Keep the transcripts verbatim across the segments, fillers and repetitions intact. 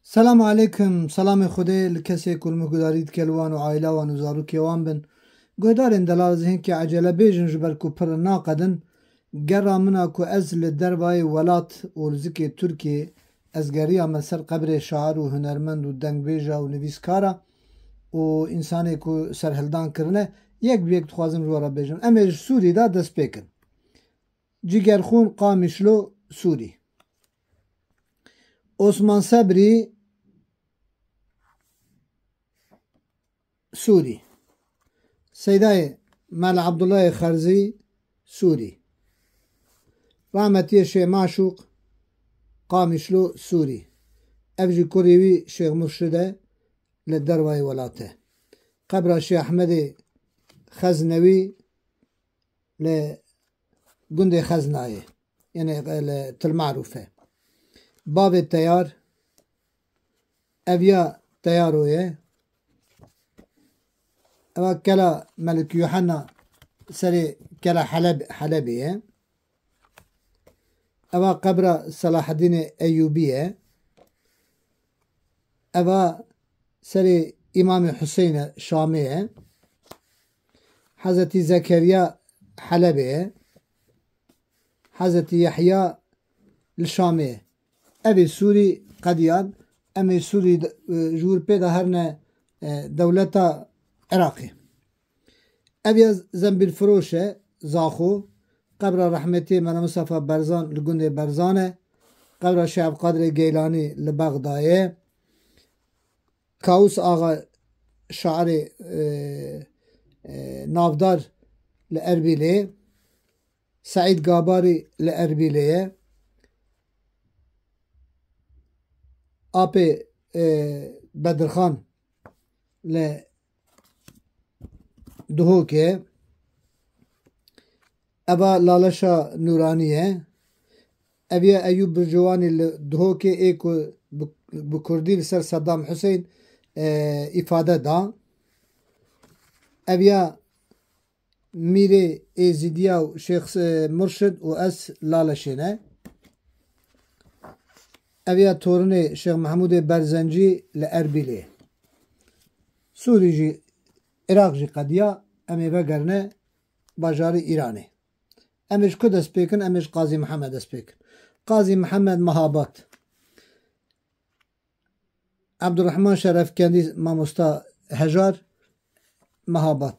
Selam aleykum, selamê Xwedê li kesê ku li min gudarî dike, li wan û aîla wan û zarokê wan bin. Guhdarên delal, ez hinkê ecele bêjim ji ber ku pir naqedin. Gera min a ku ez li dervayê welat û li zikê Tirkiyê ez geriyame ser qebrê şair û hunermend û dengbêja û nivîskara û însanê ku serhildan kirine, yek bi yek dixwazim ji we re bêjim. Em ê ji Sûrî de dest pê kin. Cigerxûn Qamişlo, Sûrî. Osman Sebrî, Sûrî. Seydayê Mela Abdullahê Xerzî, Sûrî. Rahmetiyê Şêx Maşûq, Qamişlo, Sûrî. Ev jî kurê wî Şêx Murşid e, li dervayê welat e. Qebra Şêx Ehmedê Xeznewî li gundê Xeznayê, yanî li Til Marûf e. Bavê Teyar, eviya Teyaro ye. Eva kela Melik Yuhanna serê kela Heleb-, Helebê ye. Eva qebra Selahedînê Eyûbî ye. Eva serê Îmamê Huseyne Şamê ye. Hezretî Zekeriya Helebê ye. Hezretî Yehya li Şamê ye. Ev ê Sûrî qediyan, em ê Sûrî de, e, ji wir pê de herne, e, dewleta Iraqê. Ev ya Zembîlfiroş e, Zaxo. Qebra rehmetiyê Mela Mustafa Berzan li gundê Berzan e. Qebra Şêx Evqadirê Geylanî li Bexdayê. Kawus Axa şairê, e, e, navdar li Erbîlê. Seîd Gabarî li Erbîlê ye. Apê, e, Bedirxan li Duhokê. Eva Laleşa Nûranî ye. Eviya Eyûb Birciwanî li Duhokê ê ku bi, bi kurdî li ser Sedam Huseyîn, e, îfade da. Eviya Mîrê Êzîdiya û Şêx, e, Murşid û ez Laleşê ne. Eviya torinê Şêx Mehmûdê Berzencî li Erbîlê. Sûrî jî, Iraq jî qediya, em ê vegerine bajarê Îranê. Em ê ji ku dest pê kin? Em ê ji Qazî Mihemed dest pê kin. Qazî Mihemed Mehabat. Ebdurrehman Şerefkendî mamosta Hejar, Mehabat.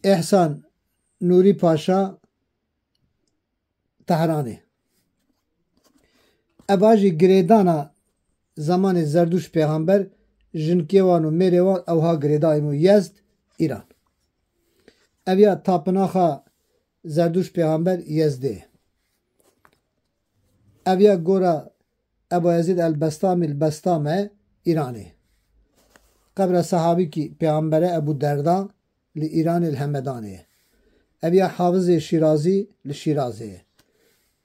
Îhsan Nûrî Paşa, Tehranê. Eva jî girêdana zemanê Zerdûş pêxember, jinkê wan û mêrê wan ewha girêdayî bû Yezd, Îran. Ev ya tapinaxa Zerdûş pêxember Yezdê. Ev ya gora Ebu Ezîd el Bestamî li Bestam e, Îranê. Qebra sehabîkî pêxembere Ebu Derda li Îranê li Hemedanê ye. Ev ya Hafizê Şîrazî li Şîrazê ye.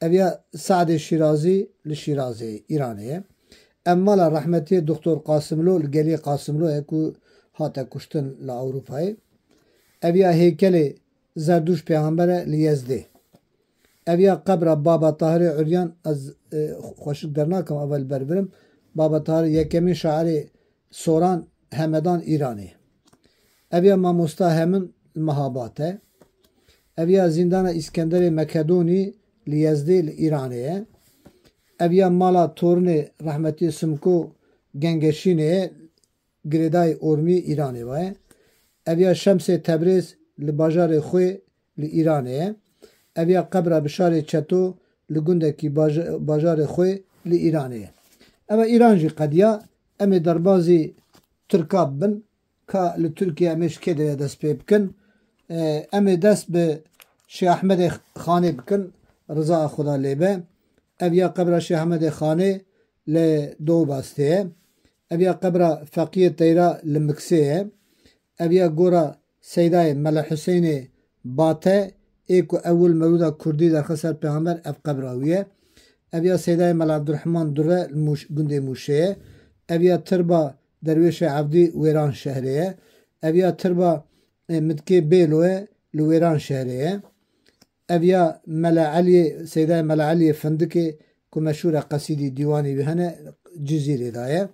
Ev ya Sadê Şîrazî li Şîrazê ye, Îranê ye. Ev mala rehmetiyê Doktor Qasimlo li Geliyê Qasimlo ye ku hate kuştin li Ewropayê. Ev ya hêkelê Zerdûş pêxember e li Yezdê. Ev ya qebra Baba Tahirê Uryan, ez, e, xweşik dernakim, eva li ber birim. Baba Tahir yekemîn şairê Soran, Hemedan, Îranê. Ev ya mamosta Hemin li Mehabat e. Ev ya zîndana Îskenderê Mekedonî li Yezdê li Îranê ye. Ev ya mala torinê rehmetî Simko Gengeşînê ye. Girêdayê Ormî Îranê ve ye. Ev ya Şemsê Tebrêz li bajarê Xwê li Îranê ye. Ev ya qebra Bişarê Çeto li gundekî baja-, bajarê Xwê li Îranê ye. Ev e Îran jî qediya, em ê derbazî Tirka bibin, ka li Tirkiye em ê ji kê derê dest pê bikin. E, em ê dest bi Şêx Ehmedê Xanê bikin, riza Xuda lê be. Ev ya qebra Şêx Ehmedê Xanê li Dowbastê ye. Ev ya qebra Feqiyê Teyra li Miksê ye. Ev ya gora Seydayê Mele Huseynê Bate, ê ku ewil mewlûda kurdî derxe ser pêxember, ev qebra wî ye. Ev ya Seydayê Mele Ebdurrehman Dure li Mûş-, gundê Mûşê ye. Ev ya tirba Derwêşê Evdî Wêran şehrê ye. Ev ya tirba, e, Mitkê Bêlo ye, li Wêran şehrê ye. Ev ya Mele Eliyê, Seydayê Mele Eliyê Findikê ku meşhûr e, qesîdî dîwanê wî hene, Cizîrê de ye.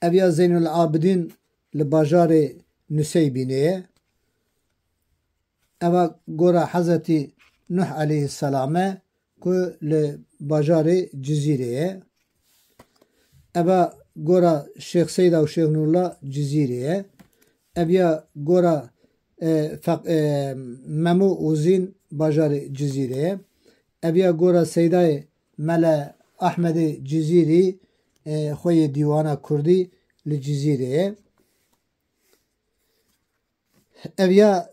Ev ya Zeynul Abidîn li bajarê Nuseybînê ye. Eva gora Hezretî Nuh aleyhisselam e ku li bajarê Cizîrê ye. Eva gora Şêx Seyda û Şêx Nurullah Cizîrê ye. Ev ya gora, e, feq-, e, Memo Uzîn bajarê Cizîrê ye. Ev ya gora Seydayê Mele Ahmedê Cizîrî, e, xweyê dîwana kurdî li Cizîrê ye. Ev ya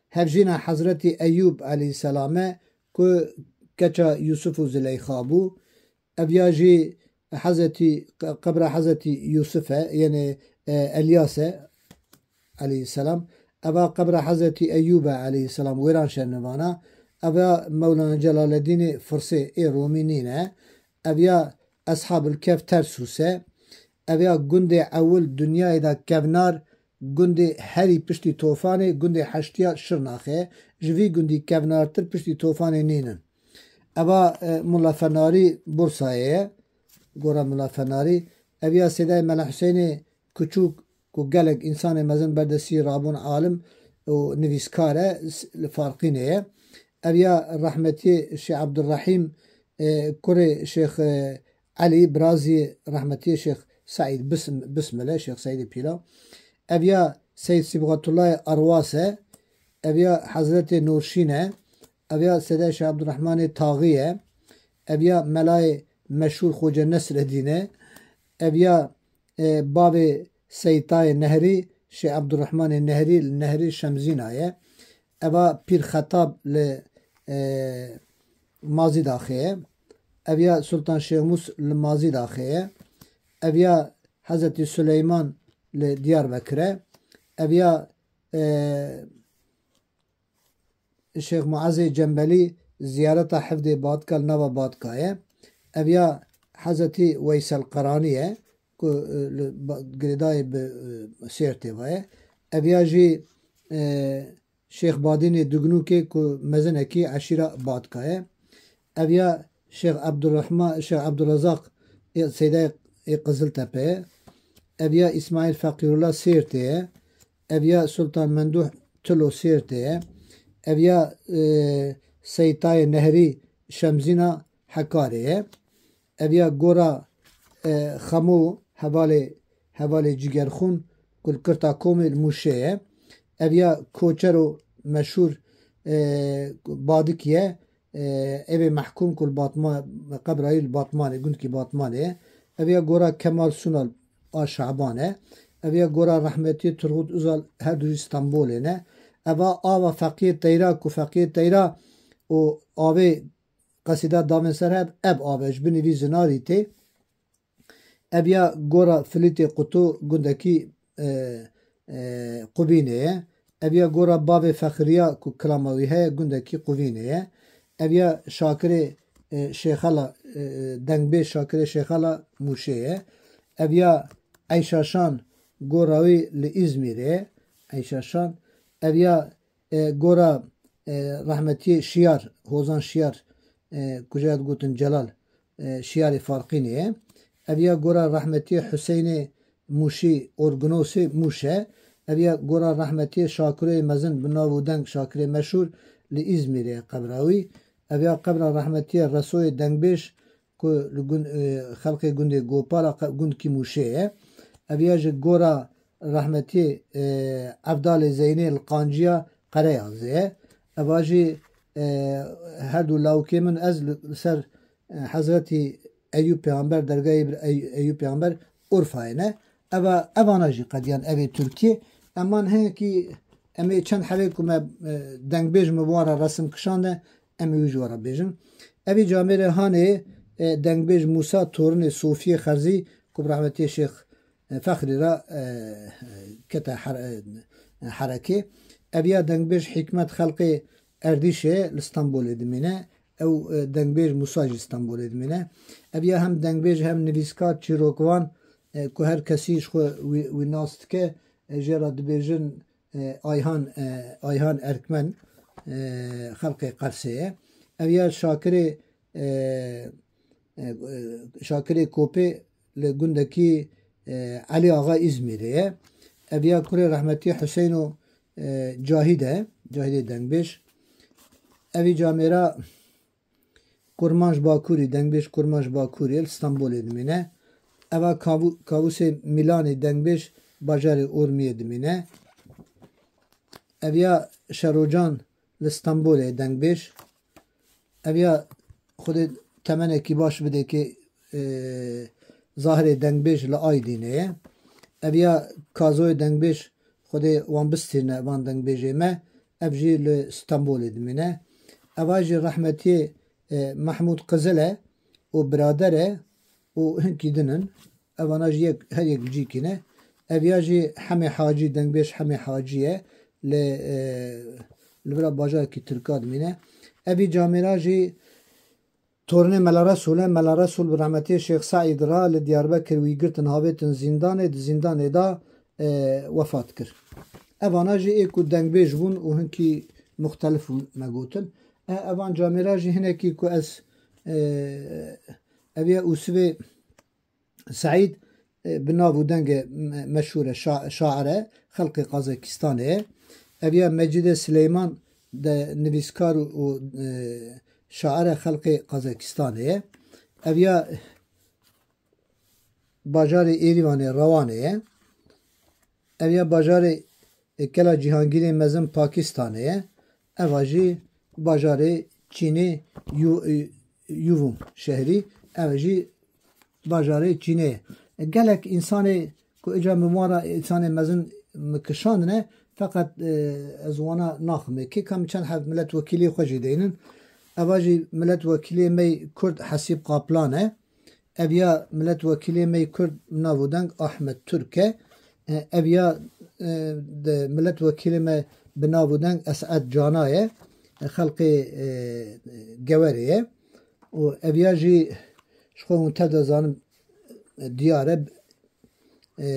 hevjîna Hezretî Eyûb aleyhisselam e ku keça Yûsif û Zileyxa bû. Ev ya jî Hezretî, qebra Hezretî Yûsif e, yenê, e, Elyas e aleyhisselam. Eva qebra Hezretî Eyûb e aleyhisselam, wêran şernivana. Ev ya Mewlana Celaleddînê Firsê ê Romî nîne. Ev ya Eshabul Kehf Tersûs e. Ev ya gundê ewil dinyayê de kevnar, gundê herî piştî tofanê, gundê heştiya Şirnaxê. Ji vî gundî kevnartir piştî tofanê nînin. Eva, e, Mula Fenarî Bursayê ye. Gora Mula Fenarî. Ev ya Sêdayê Mele Husênê Kuçûk ku gelek însanê mezin berdestî rabûn, alim û nivîskar e, s-, li Farqînê ye. Ev ya rehmetiyê Şêx Ebdurrehîm, e, kurê Şêx, e, Elî, birazî rehmetiyê Şêx Seîd Bism-, Bismil e, Şêx Seîdê Pîla. Ev ya Seyd Sibxetullayê Arwas e. Ev ya Hezretê Nûrşîn e. Ev ya Sede Şêx Ebdurrehmanê Taxî ye. Ev ya Melayê meşhûr Xoce Nesredîn e. Ev ya, e, bavê Seytayê Nehrî, Şêx Ebdurrehmanê Nehrî, li Nehrî Şemzîna ye. Eva Pîr Xetab li, e, Mazîdaxê ye. Ev ya Sultan Şêxmûs li Mazîdaxê ye. Ev ya Hezretî Suleyman li Diyarbekir e. Ev ya, e, Şêx Muezê Cembelî ziyareta hevdê Batka li nava Batka ye. Ev ya Hezretî Weysel Qeranî ye ku, e, li ba-, girêdayê bi, e, Sêrtê ve ye. Ev ya jî, e, Şêx Badînê Dugnûkê ku mezinekî eşîra Batka ye. Ev ya Şêx Ebdurrehman, Şêx Ebdurrezaq ê Seydayê Qiziltepe ye. Ev ya Îsmaîl Feqîrullah Sêrtê ye. Ev ya Sultan Mendûh Tilo Sêrtê ye. Ev ya, e, Seytayê Nehrî Şemzîna Hekarê ye. Ev ya gora, e, Xemo hevalê, hevalê Cigerxûn ku li Kirta Komê li Mûşê ye. Ev ya koçero meşhûr, e, Badikî ye. E, evê mehkûm ku li Batma-, qebra wî li Batmanê, gundkî Batmanê ye. Ev ya gora Kemal Sunal a Şaban e. Ev ya gora rehmetî Turgut Uzal, her du jî Stenbolê ne. Eva ava Feqiyê Teyra ku Feqiyê Teyra û avê qesîda davên ser hev, ev ave ji binî vî zinarî tê. Ev ya gora Filîtê Quto gundekî, e, e, Qubînê ye. Ev ya gora bavê Fexiriya ku kilama wî heye gundekî Qubînê ye. Ev ya Şakirê, e, Şêxala, e, dengbêj Şakirê Şêxala Mûşê ye. Ev ya Eyşaşan gora wî li Îzmîrê ye. Eyşaşan. Ev ya e, gora, e, rehmetiyê Şiyar, Hozan Şiyar, e, ku jê re digotin Celal, e, Şiyarê Farqînê ye. Ev ya gora rehmetiyê Huseynê Mûşî, Orginosê Mûş e. Ev ya gora rehmetiyê Şakiroyê mezin bi nav û deng Şakirê meşhûr li Îzmîrê ye qebra wî. Ev ya qebra rehmetiyê Resoyê dengbêj ku li gund, e, xelkê gundê Gopala qe-, gundkî Mûşê ye. Ev ya ji gora rehmetî, e, Evdalê Zeynê li Qanciya Qereyazê ye. Eva jî, e, her du lawikê min ez li, li ser, e, Hezretî Eyûb Pêxember, dergahê bir Ey-, Eyûb Pêxember Urfayê ne. Eva, evana jî qediyan evê Tirkiyê. Eman heyekî em ê çend hebê ku me, e, dengbêj min bi wan re resim kişande, em ê wî ji we re bêjin. Evî camêrê hanê, e, dengbêj Mûsa Torunê Sofiyê Xerzî ku bi rehmetiyê Şêx, e, Fexrî re, e, kete her-, e, herekê. Ev ya dengbêj Hîkmet Xelqê Erdîşê li Stenbolê dimîne. Ew, e, dengbêj Mûsa jî Stenbolê dimîne. Ev ya hem dengbêj hem nivîskar, çîrokvan, e, ku her kesî ji xwe wî, wî nas dike, e, jê re dibêjin, e, Ayhan, e, Ayhan Erkmen, e, xelqê Qersê ye. Ev ya Şakirê, e, e, e, Şakirê Kopê li gundekî, e, Elî Axa Îzmîrê ye. Ev ya kurê rehmetî Huseyno, e, Cahîd e, Cahîdê Dengbêj. Evî camêra Kurmanc Bakurî, dengbêj Kurmanc Bakurî li Stenbolê dimîne. Eva Kavu-, Kavusê Mîlanî, dengbêj bajarê Urmiyê dimîne. Ev ya Şerocan li Stenbolê dengbêj. Ev ya Xwedê temenekî baş bidê kê, e, Zahirê dengbêj li Aydînê ye. Ev ya Kazoyê dengbêj Xwedê wan bistîrne van dengbêjê me. Ev jî li Stenbolê dimîne. Eva jî rehmetiyê, e, Mehmûd Qizil e û birader e û hinkî din in. Evana jî yek, her yek cîkî ne. Ev ya jî Hemê Hacî, dengbêj Hemê Hacî ye. Li, e, li vira bajarekî Tirka dimîne. Evî camêra jî tornê Mela Resul e. Mela Resul bi rehmetê Şêx Seîd re li Diyarbekir wî girtin, havêtin zîndanê, di zîndanê de, e, wefat kir. Evana jî ê ku dengbêj bûn û hinkî muxtelif bûn me gotin. E, evan camêra jî hinekî ku ez, e, ev ya Ûsivê Seîd, e, bi nav û dengê me-, meşhûr e, şa-, şair e, xelqê Qazakistanê ye. Ev ya Mecîdê Sileyman de nivîskar û, û, e, şair e, xelqê Qazakistanê ye. Ev ya bajarê Êrîvanê Rewanê ye. Ev ya bajarê, e, Kela Cîhangîrê Mezin Pakistanê ye. Eva jî bajarê Çînê Yu-, e, Yuvum şehrî. Ev jî bajarê Çînê ye. E, gelek însanê ku îca min wan re însanê mezin min kişandine, feqet, e, ez wana naximê. Kê ka min çend heb miletwekîlê xwe jî deynin. Eva jî miletwekîlê me yê Kurd Hesîb Qaplan e. Ev ya miletwekîlê me yê Kurd bi nav û deng Ahmet Turk e. E, ev ya, e, de miletwekîlê me bi nav û deng Es'ed Cana ye. E, xelqê, e, Gewerê ye. Û ev ya jî ji xwe hûn tev de zanin, e, diyar e. E,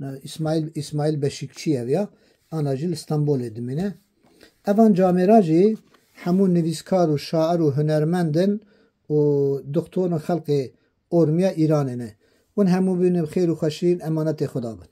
Na, Îsmaîl, Îsmaîl Beşîkçî ev ya. Ana jî li Stenbolê dimîne. Evan camêra jî hemû nivîskar û şair û hunermend in û doktor in xelqê Ormiya Îranê ne. Hûn hemû bibînin bi xêr û xweşî, emanetê Xweda bin.